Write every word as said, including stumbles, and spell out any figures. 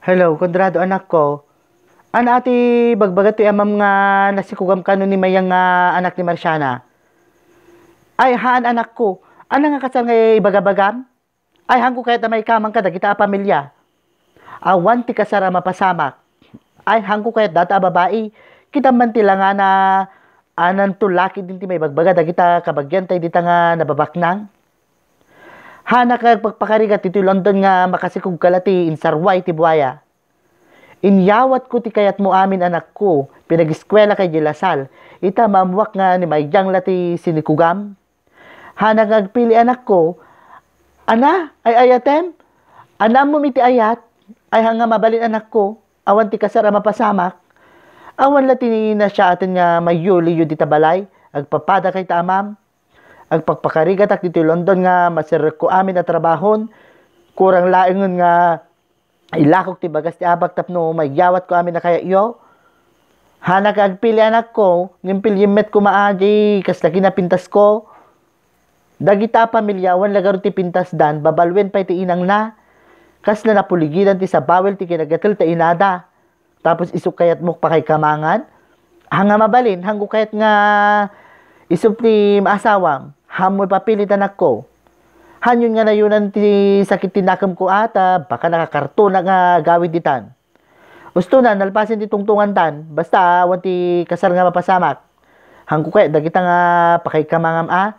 Hello, Conrado, anakko. Ania ti ibagbaga ti amam nga nasikugam kano ni Mayang nga anak ni Marciana? Ay, haan, anakko. Ania nga kasar nga ibagabagam? Ay, haanko kayat a maikamang kadagita a pamilia. Awan ti kasar a mapasamak. Ay, haanko kayat data a babai. Kitaem man ti langana, ananto la ketdin ti maibagbaga dagita kabagianta dita nga nababaknang. Haanak nga agpakpakarigat ditoy London nga makasikog ka la ti insarua iti buaya. Inyawatko ti kayatmo amin, anakko. Pinageskuelaka idiay La Salle. Ita, maammoak nga ni Mayang la ti sinikugam. Haanak nga agpili, anakko. Ania, ay-ayatem? Ania ammom iti ayat? Ay, haan nga mabalin, anakko. Awan ti kasar a mapasamak. Awan la ti nasiaten nga mayuliyo dita balay. Agpapadakay ta amam. Agpakpakarigatak ditoy London nga maserrekko amin a trabahon. Kurang laengen nga ilakok ti bagas ti abak tapno maiyawatko amin a kayatyo. Haanak nga agpili, anakko, ngem piliem met koma a diay kasla kinapintasko. Dagita a pamilia, awan la gayam ti pintasdan, babaluen pay ti inangna. Kasla napuligidan ti sabawil ti kinagatel ta inada. Tapos isu kayatmo pakaikamangan? Haan nga mabalin, haanko kayat nga isu ti maasawam. Haanmo ipapili, anakko. Haanyon nga nayonan ti sakit ti nakemko a ta baka nakakartona nga agawid ditan. Ustonan, nalpasen ti tungtungantan, basta awan ti kasar nga mapasamak. Haanko kayat dagita nga pakaikamangam a,